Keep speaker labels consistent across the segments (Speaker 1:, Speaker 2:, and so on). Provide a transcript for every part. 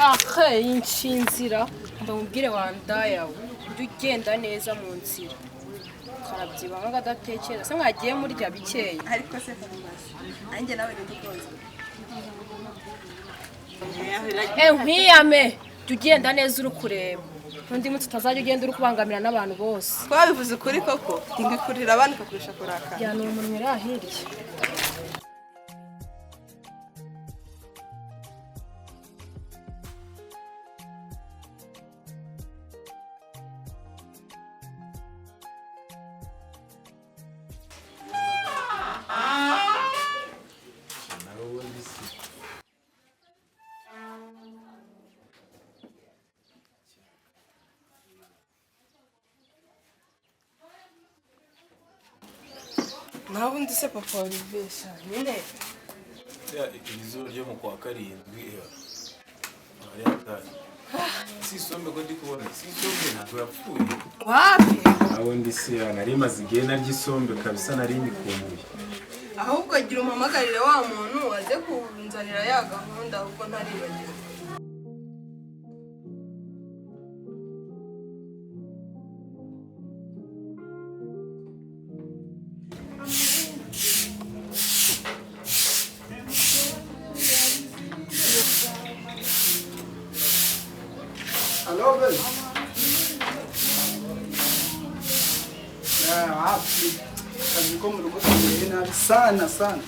Speaker 1: Ahe inshinzira ndamubwire wandayawe ujye ugenda neza mu nzira karabyiba nk'akadatekereza se mwagiye murya bikeya.
Speaker 2: Ariko se farumasi nanjye nawe ntidukunze.
Speaker 1: Nkwiyame jya ugenda neza uri kureba n'undi munsi utazajya ugenda uri kubangamira n'abantu bose.
Speaker 2: Twabivuze ukuri koko, tingikurira abana ikakurusha kurakara.
Speaker 1: Jyana uwo munwa uri hirya.
Speaker 2: Nawe undi se papa waribesha nyine.
Speaker 3: Izuba ryo mu kwa karindwi ari hatari. Si isombe ko ndi kubona, si isombe ntabwo yapfuye.
Speaker 2: Wapi?
Speaker 3: Aho ndi si nari maze igihe narya isombe kabisa, nari nyikumbuye.
Speaker 2: Ahubwo gira umuhamagarire wa muntu aze kunzanira ya gahunda, ahubwo ntaribagirwa.
Speaker 4: Alô, velho. Wapi? Kazi ko mu rugo tumeze nabi sana sana.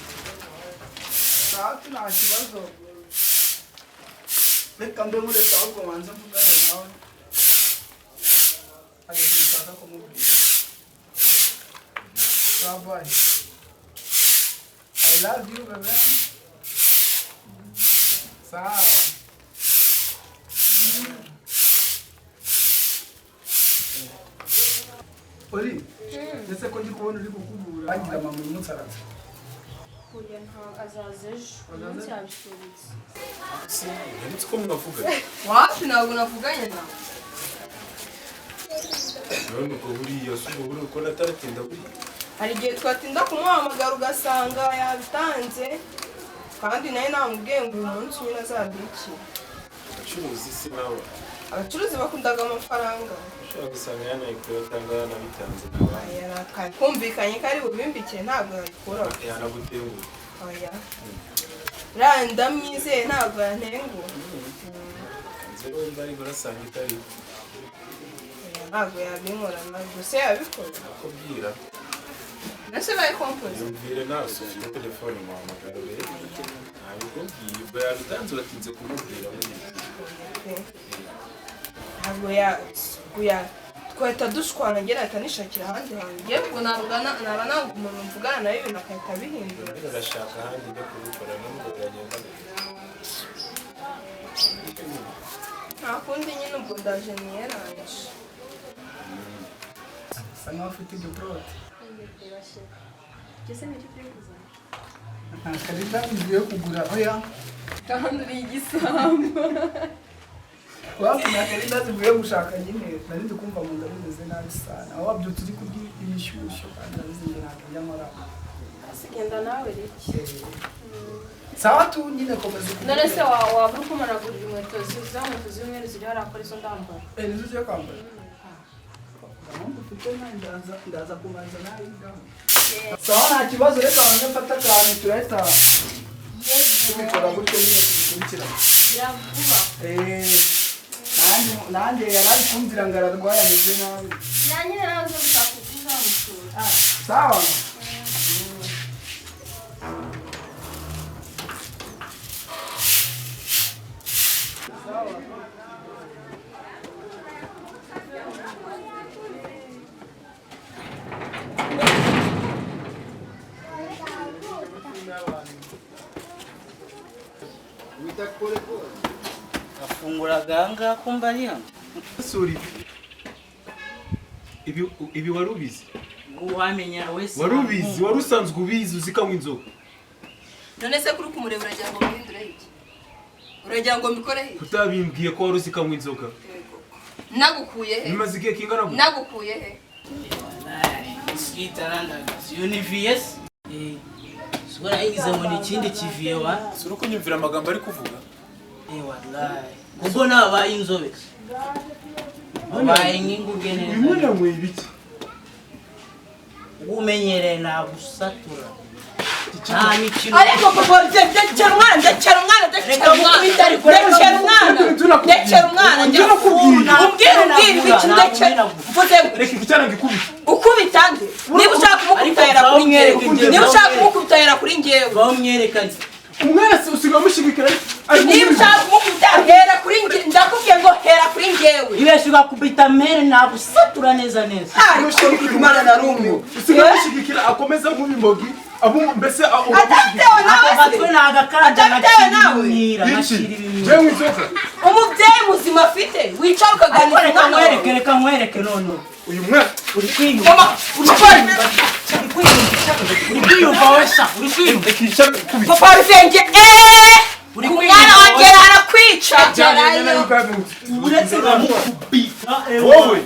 Speaker 4: Safi nta kibazo. Reka mbe mureka ahubwo manze mvugane nawe. Hari ibintu nshaka kumubwira. Bye bye. I love you, baby. Sawa. Ori, ndetse ko ndi kubona uri kukubura agira mama uyu munsi araza.
Speaker 1: Oya, ntabwo azaza ejo, uyu munsi yabisubitse.
Speaker 3: Nanditse ko mwavuga.
Speaker 2: Wapi, ntabwo navuganye nawe.
Speaker 3: None ubwo buriya si ubwo buriya uko nataratinda buriya.
Speaker 2: Hari igihe twatinda kumuhamagara ugasanga yabitanze, kandi nawe namubwiye ngo uyu munsi nyine azaduke.
Speaker 3: Abacuruzi si nawe.
Speaker 2: Abacuruzi bakundaga amafaranga.
Speaker 3: Ushobora gusanga yanayikuye cyangwa yanabitanze nawe.
Speaker 2: Yarakaye. Kumvikanye ko ari bubimbikire ntabwo yabikuraho.
Speaker 3: Yanagutenguha.
Speaker 2: Oya. Uriya ndamwizeye ntabwo yantenguha.
Speaker 3: Nzi wenda ariko urasanga itari.
Speaker 2: Oya, ntabwo yabinkora gusa yabikora.
Speaker 3: Nakubwira.
Speaker 2: Nase bayikompoze.
Speaker 3: Yumvire nawe ufite telefone muhamagara urebe. Ntabikubwiye ubwo yabitanze uratinze kumubwira buriya.
Speaker 2: Ntabwo ya twahita dushwana ngera ahita nishakira ahandi hantu. Ngewe ubwo naba nanga umuntu mvugana nawe ibintu agahita abihindura.
Speaker 3: Rero urashaka ahandi ujya kubikora nubwo byagenda gute.
Speaker 2: Nta kundi nyine ubwo ndaje niyeranje.
Speaker 4: Asa nkaho ufite igiporote.
Speaker 1: Ese ni icyo ugiye kuzana?
Speaker 4: Nta karita ngiye kugura oya.
Speaker 2: Kandi uri igisambo.
Speaker 4: Wapi, nta karita zivuye gushaka nyine. Nari ndi kumva mu nda bimeze nabi sana. Aho wabyutse uri kurya imishyushyu kandi urabizi njye ntabwo njya nkora.
Speaker 1: Asigenda nawe riki.
Speaker 4: Sawa tu nyine komeza ukubwire.
Speaker 1: None se waba uri kumanagurira inkweto za nkweto z'umweru ziri hariya ko arizo ndambara?
Speaker 4: Nizo ugiye kwambara? Gahunda ufite nawe ndaza kubanza nawe ngaho. Sawa nta kibazo, reka banze mfate akantu turahita tubikora gutyo nyine tubikurikirane.
Speaker 1: Biravuba.
Speaker 4: Nanjye yari ari kumbwira ngo ararwaye ameze nabi.
Speaker 1: Ya nyine nawe uze gushaka uko uzamusura.
Speaker 4: Sawa.
Speaker 5: Afunguraga ahangaha kumva ari hano.
Speaker 3: Suri. Ibi wari ubizi?
Speaker 5: Wamenya wese.
Speaker 3: Wari ubizi, wari usanzwe ubizi uzi kanywa inzoga.
Speaker 2: None se kuri kumureba uragira ngo muhindure iki? Uragira ngo mbikore iki?
Speaker 3: Kutabimbwiye ko wari uzi kanywa inzoga.
Speaker 2: Nagukuye he?
Speaker 3: Bimaze igihe kingana gute?
Speaker 2: Nagukuye he?
Speaker 5: Iyo ni VS. Siko nayigize ngo ni ikindi kiviye wa.
Speaker 3: Suri kunyumvira amagambo ari kuvuga.
Speaker 5: Wallahi ubwo nabaye inzobe wabaye nk'inguge neza.
Speaker 3: Uyu mwana yanyweye ibiki?
Speaker 5: Umenyereye nagusatura nta mikino.
Speaker 2: Ariko papa, ndekera umwana, ndekera umwana, ndekera umwana, ndekera umwana, ndekera umwana. Umbwira, umbwira ibiki? Ndekera, mvuze ngo
Speaker 3: Reka icyana ngikubita.
Speaker 2: Ukubita nde? Niba ushaka kumukubita, hera kuri njyewe. Niba ushaka kumukubita, hera kuri njyewe.
Speaker 5: Bamwerekanye.
Speaker 3: Umwana se usigaye amushyigikira ari
Speaker 2: Niba ushaka kumukubita, hera kuri njye. Ndakubwiye ngo hera kuri njyewe.
Speaker 5: Ibesha ugakubita mere nagusatura neza neza.
Speaker 2: Ariko Imana, narumiwe.
Speaker 3: Usigaye amushyigikira, akomeza nk'ubimogi abu mbese.
Speaker 2: Atabitewe nawe
Speaker 5: Ako
Speaker 2: se?
Speaker 5: gatwe ni agakanda.
Speaker 2: Atabitewe nawe?
Speaker 5: Nkashira ibimyira,
Speaker 3: Iki
Speaker 5: nkashira ibimyira.
Speaker 3: jewe inzoka.
Speaker 2: Umubyeyi muzima afite wicara
Speaker 5: Ariko
Speaker 2: ukaganiriza
Speaker 5: reka
Speaker 2: umwana wawe.
Speaker 5: nkwereke, reka nkwereke noneho.
Speaker 3: Uyu mwana
Speaker 5: Uri kwiyumva?
Speaker 2: Mama,
Speaker 5: Uri kwiyumva? Uri kwiyumva? Uri kwiyumva we sha? Uri kwiyumva?
Speaker 3: Reka icyana ngikubita.
Speaker 2: Papa Ruvenge, eee,
Speaker 5: Uri
Speaker 2: umwana
Speaker 5: kwiyumva
Speaker 2: wanjye
Speaker 5: we?
Speaker 2: arakwica.
Speaker 5: Uretse nkamukubita.
Speaker 3: Wowe.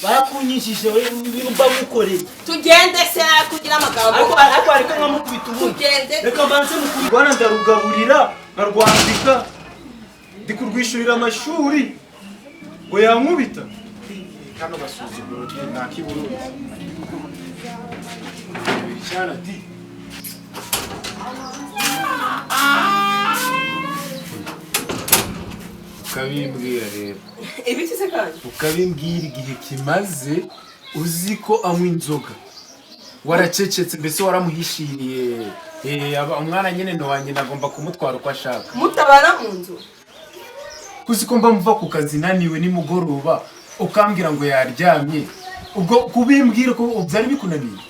Speaker 5: Barakunyishije we mba ngukoreye.
Speaker 2: Tugende se, kugira amagambo.
Speaker 5: Ariko ariko nkamukubita ubundi.
Speaker 2: Tugende.
Speaker 5: Reka mbanze mukubita.
Speaker 6: Rwana ndarugaburira, nkarwambika, ndi kurwishyurira amashuri ngo yankubita.
Speaker 3: Kano gasuzuguro ni akiburundi icyana di. Ukabimbwira rero.
Speaker 2: Ibiki se kandi?
Speaker 3: Ukabimbwira igihe kimaze uzi ko anywa inzoga, waracecetse, mbese waramuhishiriye. Umwana nyine ni wanjye, nagomba kumutwara uko ashaka.
Speaker 2: Mutabana mu nzu.
Speaker 3: Kuzi ko mba muva ku kazi naniwe nimugoroba, ukambwira ngo yaryamye, ubwo kubimbwira ko byari bikunaniye?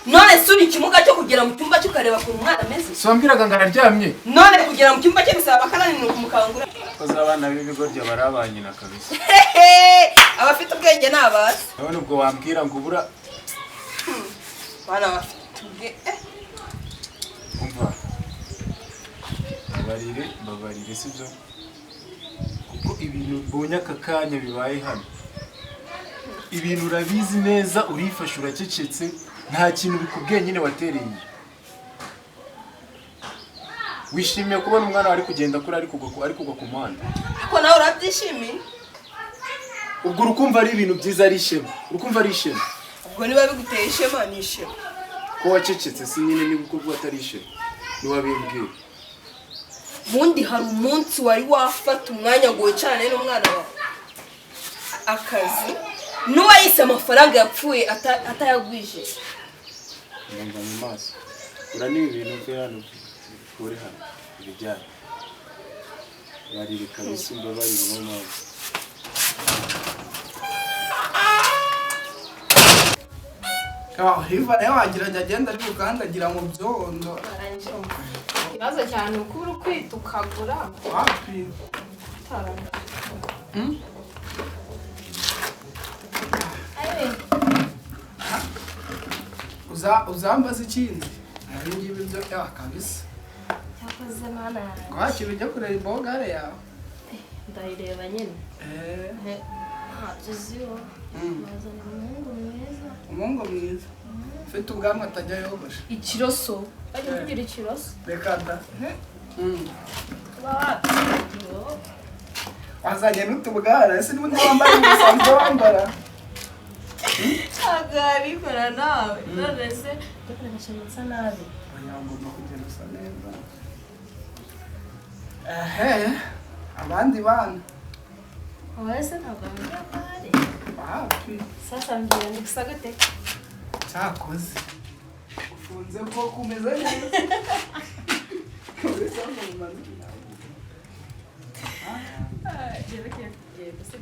Speaker 2: None se uri ikimuga cyo kugera mu cyumba cye ukareba ukuntu umwana ameze?
Speaker 3: Si wambwiraga ngo araryamye?
Speaker 2: None kugera mu cyumba cye bisaba akananira kumukangura?
Speaker 3: Koze abana b'ibigoryi bari abanyina kabisa.
Speaker 2: Hehe, abafite ubwenge ni abazi.
Speaker 3: None ubwo wambwira ngo ubura
Speaker 2: Bana bafite ubwenge.
Speaker 3: Umva, babarire, babarire, sibyo? Kuko ibintu mbonye aka kanya bibaye hano, ibintu urabizi neza, urifashe, uracecetse, nta kintu bikubwiye nyine. Watereye iyo wishimiye kubona umwana wawe ari kugenda kuri ari kugwa ku muhanda?
Speaker 2: Ariko nawe urabyishimiye?
Speaker 3: Ubwo urukumva ari ibintu byiza, ari ishema? Urukumva ari ishema?
Speaker 2: Ubwo niba biguteye ishema, ni ishema.
Speaker 3: Ko wacecetse si nyine niba uko atari ishema, ntiwabimbwira.
Speaker 2: Ubundi hari umunsi wari wafata umwanya ngo wicarane n'umwana wawe? Akazi n'uwayise amafaranga yapfuye atayagwije.
Speaker 3: Ndumva mu maso uraniba ibintu mve hano, bikure hano ibijyanye barire kabisa, umbabarire niyo mpamvu.
Speaker 4: Hiva nawe wagira ngo agenda ari gukandagira mu byondo.
Speaker 1: Ikibazo cyane uko uri kwitukagura.
Speaker 4: Wapi.
Speaker 1: Utarangije.
Speaker 4: Uzambaza ikindi ibi ngibi byo ya kabisa.
Speaker 1: Cyakoze Mana yanjye.
Speaker 4: Wakira ujya kureba ibogare yawe.
Speaker 1: Ndayireba nyine. Ntabyo uziho. Bazana umuhungu mwiza.
Speaker 4: Umuhungu mwiza ufite ubwanwa atajya yogosha.
Speaker 1: Ikiroso bajya kugira ikiroso.
Speaker 4: Reka da.
Speaker 1: Kuba wabyigiwe.
Speaker 4: Wazanye n'utubwara ese niba wambara ubusanzwe wambara?
Speaker 2: Ntabwo wabikora nawe none se.
Speaker 1: Ndakora nsa nabi.
Speaker 4: Oya, ngomba kugenda usa neza. Ehe, abandi bana.
Speaker 1: Wowe se ntabwo wambwira ko ahari?
Speaker 4: Wapi.
Speaker 1: Sasa mbwira, ndi gusa gute?
Speaker 4: Cyakoze ufunze ko kumeze neza kabisa ngo mumaze.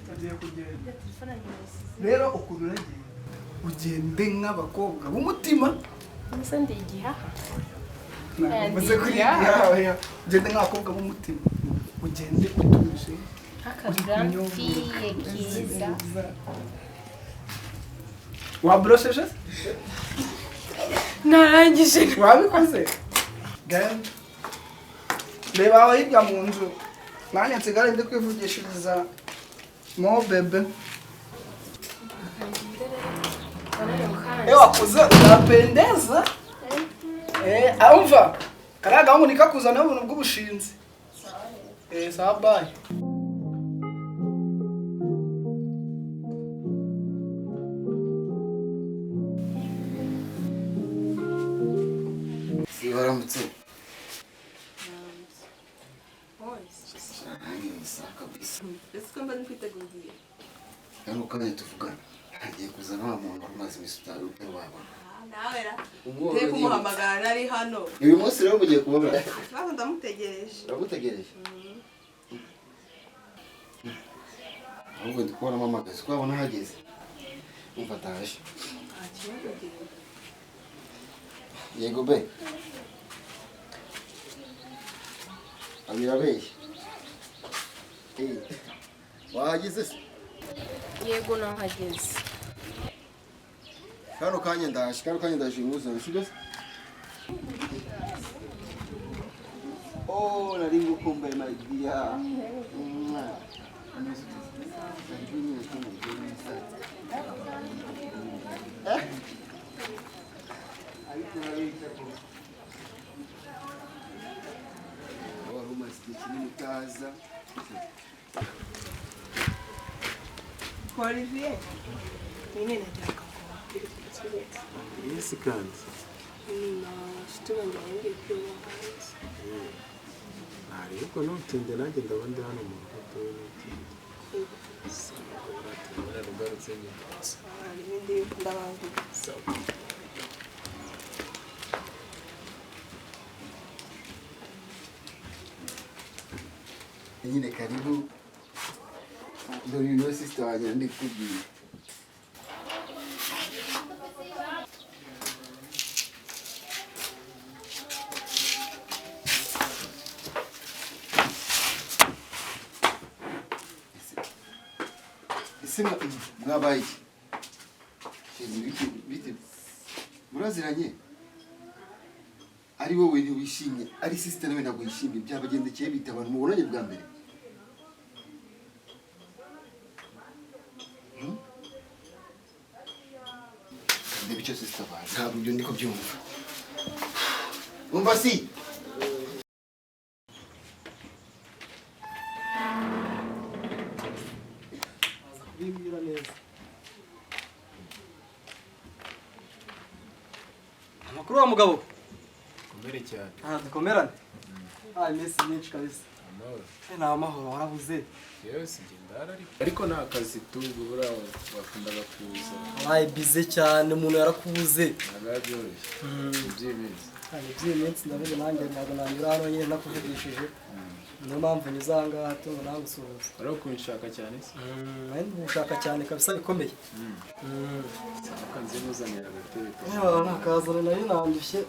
Speaker 4: Tugiye kugenda rero. Ukuntu uragenda, ugende nk'abakobwa b'umutima.
Speaker 1: Mbese ndi igihaha?
Speaker 4: Ntabwo mvuze kuri yawe. Ugende nk'abakobwa b'umutima, ugende utuje.
Speaker 1: Nk'akagranfiye kiza.
Speaker 4: Waborosheje?
Speaker 1: Narangije.
Speaker 4: Wabikoze? Genda reba aho hirya mu nzu, nanjye nsigare ndi kwivugishiriza mo bebe. Wakoze, unapendeza. Umva. Kariya gahungu nikakuzanaho ubuntu bw'ubushinzi. Sawa bye.
Speaker 7: Waramutse. Kano kanya tuvugana ngiye kuzana wa muntu wari umaze iminsi utari wabona.
Speaker 2: Ngiye kumuhamagara nari hano.
Speaker 7: Uyu munsi rero mugiye kubona.
Speaker 2: Ikibazo ndamutegereje.
Speaker 7: Uramutegereje? Ahubwo ndi kubona mpamagaze ko wabona ahageze. Umva ataje. Yego be. Abirabeshya. Wahageze se?
Speaker 1: Yego nahageze.
Speaker 7: Kano kanya ndaje, kano kanya ndaje nguzana, sibyo? Oh, nari ngukumbuye my dear. Wari umaze igihe kinini utaza.
Speaker 2: Olivier, nyine nagira ngo wabwire ikibazo.
Speaker 3: Yes kandi.
Speaker 1: Ni abashuti banjye bambwiye ko bahanze.
Speaker 3: Ariko ntutinde nanjye ndaba ndi hano mu rugo tuwe ntutinde. Ugarutse nyine.
Speaker 2: Ibindi ndababwira.
Speaker 3: Sawa.
Speaker 7: Nyine karibu. Dore uyu niwe sister wanjye ndi kukubwira. Ese mwabaye iki? Bite muraziranye? Ari wowe ntiwishimye, ari sister nawe ntabwo yishimye, byabagendekeye bita abantu mubonanye bwa mbere. Ndebe icyo sister bazi, ntabwo ibyo ndiko byumva. Umva si?
Speaker 4: Aza kubimbwira neza. Amakuru wa mugabo?
Speaker 3: Komere cyane.
Speaker 4: Ah, dukomerane. Ah, iminsi myinshi kabisa.
Speaker 3: Amahoro.
Speaker 4: Ni amahoro warabuze.
Speaker 3: Yewe sigenda ariko nta kazi tubura wakundaga kuza.
Speaker 4: Wabaye bize cyane umuntu yarakubuze.
Speaker 3: Ntabwo byoroshye. Iby'iminsi.
Speaker 4: Iby'iminsi ndavuze nanjye ntabwo nanyura hano nyine nakuvugishije. Niyo mpamvu nyuze aha ngaha tungo nagusuhuza.
Speaker 3: Wari kunshaka cyane se?
Speaker 4: Nari ngushaka cyane kabisa bikomeye.
Speaker 3: Saka nzimuzanira agatebe.
Speaker 4: Yewe nakazana nari nandushye.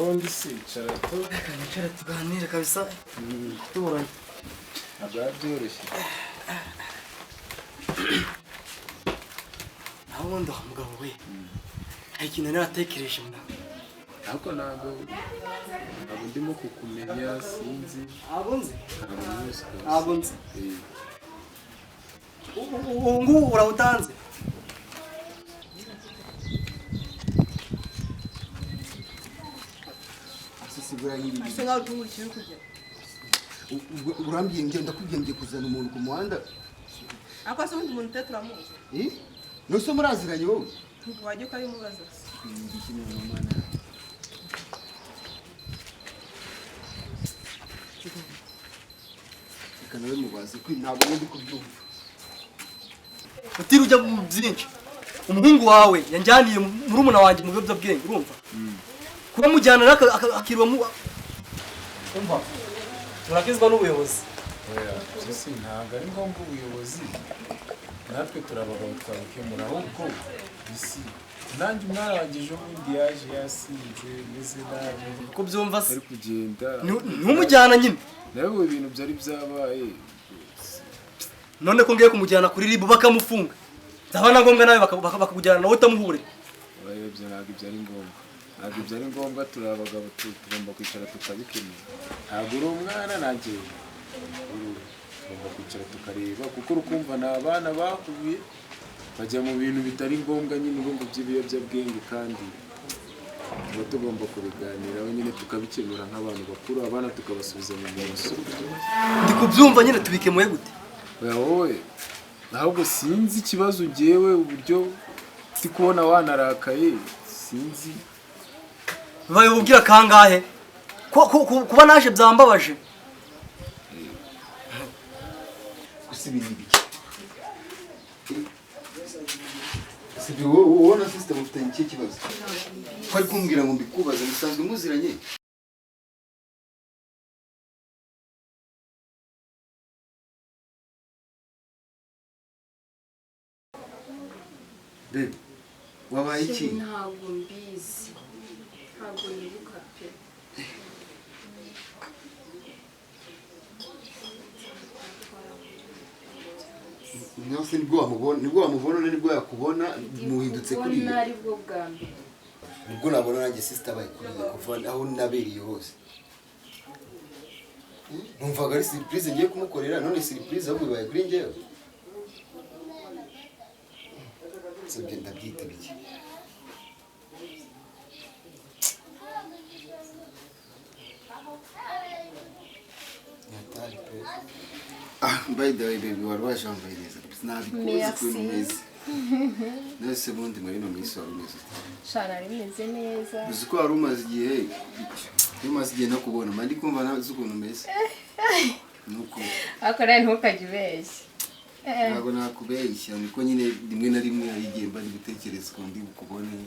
Speaker 3: Ubundi sicara tu.
Speaker 4: Reka nicare tuganire kabisa. Tuburanye.
Speaker 3: Ntabwo byoroshye.
Speaker 4: Naho ubundi wa mugabo we. Hari ikintu naratekereje mwa.
Speaker 3: Ariko ntabwo ndimo kukumenya sinzi.
Speaker 4: Ntabwo nzi.
Speaker 3: Ntabwo nzi.
Speaker 4: Ubu ngubu urawutanze.
Speaker 7: Urambwiye ngiye ndakubwiye ngiye kuzana umuntu ku muhanda.
Speaker 2: Ako se undi muntu turamuzi.
Speaker 7: Nose muraziranye wowe?
Speaker 2: Wajya ukabimubaza.
Speaker 7: Reka nawe mubaze ko ntabwo ndi kubyumva.
Speaker 4: Utiri ujya mu byinshi. Umuhungu wawe yanjyaniye murumuna wanjye mu biyobyabwenge urumva? Kuba mujyana akirwa mu umva. Turakizwa n'ubuyobozi.
Speaker 3: Oya, si ntabwo ari ngombwa ubuyobozi. Natwe turabagabo twabikemura ahubwo isi. Nanjye umwana wanjye ejo bundi yaje yasinze meze nabi.
Speaker 4: Uko byumva se?
Speaker 3: Ari kugenda.
Speaker 4: Ntumujyana nyine.
Speaker 3: Nawe ibintu byari byabaye.
Speaker 4: None ko ngiye kumujyana kuri RIB bakamufunga. Byaba na ngombwa nawe bakakujyana nawe utamuhure.
Speaker 3: Oya, ibyo ntabwo ibyo ari ngombwa. Ntabwo ibyo ari ngombwa turi abagabo tugomba kwicara tukabikemura. Ntabwo uri umwana nanjye. Tugomba kwicara tukareba, kuko urukumva ni abana bahuye bajya mu bintu bitari ngombwa nyine, urumva, by'ibiyobyabwenge, kandi tuba tugomba kubiganiraho nyine tukabikemura nk'abantu bakuru, abana tukabasubiza mu muso.
Speaker 5: Ndi kubyumva nyine, tubikemuye gute?
Speaker 3: Oya, wowe ahubwo sinzi ikibazo ngewe, uburyo ndi kubona wanarakaye, sinzi.
Speaker 5: Bibaye ububwira kangahe? Kuba naje byambabaje.
Speaker 7: Gusa ibi ni ibiki? Sibyo, wowe na sister mufitanye ikihe kibazo? Ko ari kumbwira ngo mbikubaze, musanzwe muziranye? Babe, wabaye iki?
Speaker 1: Ntabwo mbizi, ntabwo nibuka pe.
Speaker 7: Nawe se nibwo wamubona? Nibwo wamubona? Nibwo yakubona? Muhindutse
Speaker 1: Kubona
Speaker 7: kuriya?
Speaker 1: Ari bwo bwa mbere.
Speaker 7: Nibwo nabona nanjye sister abaye kuriya kuva aho nabereye hose. Numvaga ari surprise ngiye kumukorera, none surprise ahubwo ibaye kuri njyewe. Sibyo, ndabyita biki? Nyatari pe. Ah, by the way, baby, wari waje wambaye neza. Nabikuzi
Speaker 1: Merci.
Speaker 7: ukuntu umeze. Nese ubundi muri ino minsi wari umeze ute?
Speaker 1: Sha, nari meze neza.
Speaker 7: Uzi ko wari umaze igihe, iyo umaze igihe nakubona mba ndi kumva nazi ukuntu umeze, nuko
Speaker 1: Ariko nawe ntukajye ubeshya.
Speaker 7: Ntabwo nakubeshya, niko nyine rimwe na rimwe hari igihe mba ndi gutekereza ukuntu ndi bukubone.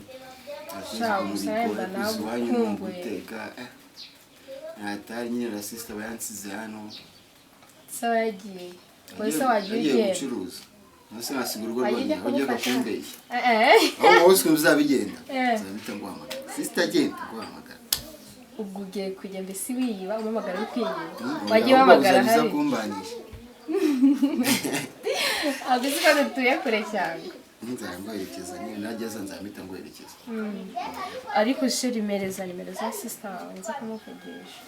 Speaker 1: Sha, gusa wenda
Speaker 7: Kuza iwanyu ni
Speaker 1: nagukumbuye.
Speaker 7: uguteka, ntatari nyine na sister aba yansize hano.
Speaker 1: Se wagiye wowe, se wagiye
Speaker 7: Agiye
Speaker 1: ugenda.
Speaker 7: gucuruza, nase nasiga urugo
Speaker 1: Wagiye
Speaker 7: rwanjye
Speaker 1: ujya
Speaker 7: ujya
Speaker 1: kumufasha?
Speaker 7: kumbeshya.
Speaker 1: Eh.
Speaker 7: Aho wowe ukuntu uzabigenda,
Speaker 1: Eh.
Speaker 7: nzabita nguhamagara, sister agenda nguhamagara.
Speaker 1: Ubwo ugiye kujya mbese wiyiba, umuhamagara uri kwiyiba?
Speaker 7: Mm,
Speaker 1: Wagiye
Speaker 7: ahubwo
Speaker 1: uhamagara
Speaker 7: uzajya uza
Speaker 1: hari
Speaker 7: kumbanisha.
Speaker 1: Ntabwo uzi ko dutuye kure cyane.
Speaker 7: Nzajya nguherekeza nyine, najya aza nzahita nguherekeza.
Speaker 1: Ariko chéri, mereza nimero za sister wawe nza kumuvugisha.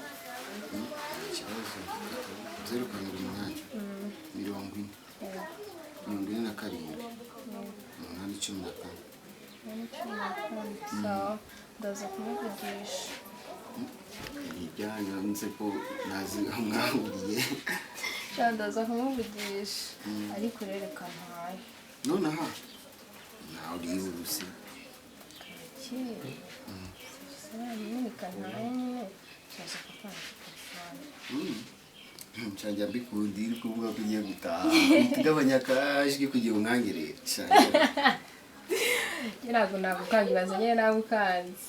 Speaker 7: Ikibazo, 078 40 47 8 14.
Speaker 1: Sawa, ndaza kumuvugisha.
Speaker 7: Ibyanyu nzi ko ntazi aho mwahuriye.
Speaker 1: Sha, ndaza kumuvugisha, ariko rero reka ntahe.
Speaker 7: Nonaha nawe urihuse.
Speaker 1: Kera reka ntahe nyine, turaza kuvugana kuri telefone.
Speaker 7: Nshanja mbikundi uri kuvuga ko ugiye gutaha, uhita ugabanya akajwi kugira unkangerere.
Speaker 1: Ntabwo nagukanga, ibaze nyine nagukanze.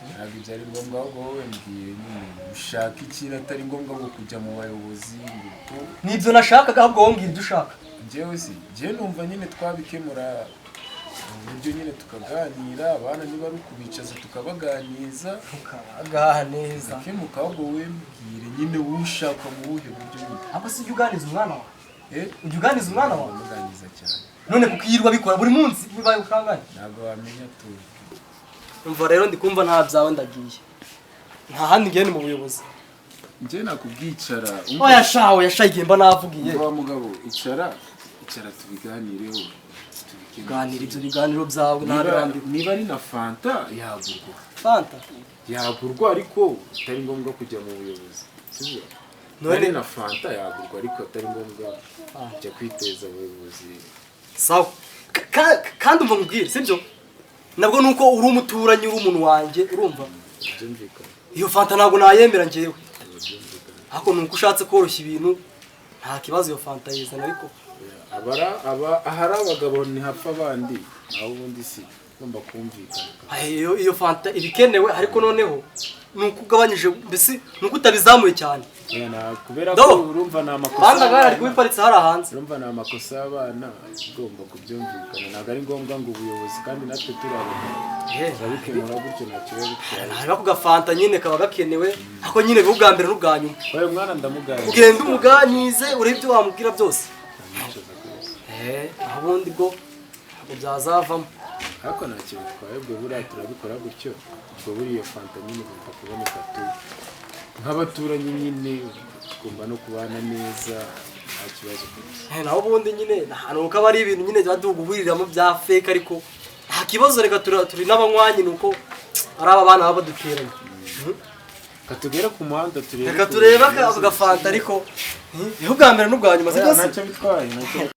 Speaker 3: Ntabwo ibyo ari ngombwa, ahubwo wowe mbwire nyine ushaka ikintu, atari ngombwa ngo kujya mu bayobozi ngo ko.
Speaker 5: Nibyo nashakaga, ahubwo wowe mbwira ibyo ushaka.
Speaker 3: Njyewe si njyewe numva nyine twabikemura mu buryo nyine tukaganira, abana niba ari ukubicaza tukabaganiza.
Speaker 5: Tukabaganiriza.
Speaker 3: Gakemuka. Ahubwo wowe mbwire nyine wowe ushaka mu buhe buryo nyine.
Speaker 5: Ahubwo si ujya uganiriza umwana wawe?
Speaker 3: Eh?
Speaker 5: Ujya uganiriza umwana wawe?
Speaker 3: Ndamuganiriza cyane.
Speaker 5: None kuko yirirwa abikora buri munsi, bibaye ukangahe?
Speaker 3: Ntabwo wamenya tu.
Speaker 5: Umva rero, ndi kumva nta byawe, ndagiye, nta handi ngiye, ni mu buyobozi.
Speaker 3: Njyewe nakubwicara.
Speaker 5: Oya sha, oya sha, igihe mba navugiye.
Speaker 3: Umva wa mugabo, icara, icara tubiganireho, tubikemure.
Speaker 5: Ganira ibyo biganiro byawe. Ntabirambiwe.
Speaker 3: Niba ari na fanta yagurwa.
Speaker 5: Fanta.
Speaker 3: Yagurwa, ariko atari ngombwa kujya mu buyobozi, sibyo?
Speaker 5: None-
Speaker 3: None na fanta yagurwa, ariko atari ngombwa kujya kwiteza abayobozi.
Speaker 5: Sawa. Kandi umva nkubwire, sibyo, nabwo nuko uri umuturanyi, uri umuntu wanjye, urumva?
Speaker 3: Byumvikana.
Speaker 5: Iyo fanta ntabwo nayemera njyewe.
Speaker 3: Byumvikana.
Speaker 5: Ariko nuko ushatse koroshya ibintu, nta kibazo, iyo fanta yizana, ariko
Speaker 3: Abara aba ahari abagabo ntihapfa abandi, naho ubundi si ugomba kumvikana.
Speaker 5: Ay, iyo fanta iba ikenewe, ariko noneho nuko ugabanyije, mbese nuko utabizamuye cyane.
Speaker 3: Oya, kubera
Speaker 5: Do!
Speaker 3: ko urumva ni amakosa
Speaker 5: Banda gare ari
Speaker 3: y'abana.
Speaker 5: kubiparitse hariya hanze.
Speaker 3: Urumva ni amakosa y'abana, ugomba kubyumvikana, ntabwo ari ngombwa ngo ubuyobozi, kandi natwe turi abagabo turabikemura gutyo, ntacyo biba bitwaye.
Speaker 5: Hariho ako gafanta nyine kaba gakenewe, ariko nyine biba ubwa mbere n'ubwa nyuma.
Speaker 3: Oya, mwana ndamuganiriza.
Speaker 5: Ugenda umuganize, urebe ibyo wamubwira byose.
Speaker 3: Ndamwicaza rwose.
Speaker 5: Aho ubundi bwo ntabwo byazavamo.
Speaker 3: Ariko ntacyo bitwaye, ubwo buriya turabikora gutyo, ubwo buriya fanta nyine igomba kuboneka tu. Nk'abaturanyi nyine tugomba no kubana neza, nta kibazo kabisa.
Speaker 5: Naho ubundi nyine ni uko aba ari ibintu nyine tuba tuguhuriramo bya fake, ariko nta kibazo. Reka turi n'abanywanyi, ni uko ari aba bana baba baduteranye.
Speaker 3: Reka tugere ku muhanda turebe
Speaker 5: Reka
Speaker 3: ukuntu
Speaker 5: turebe
Speaker 3: bimeze.
Speaker 5: agafanta, ariko niho bwa mbere n'ubwa nyuma, sibyo se?
Speaker 3: Ntacyo bitwaye, ntacyo.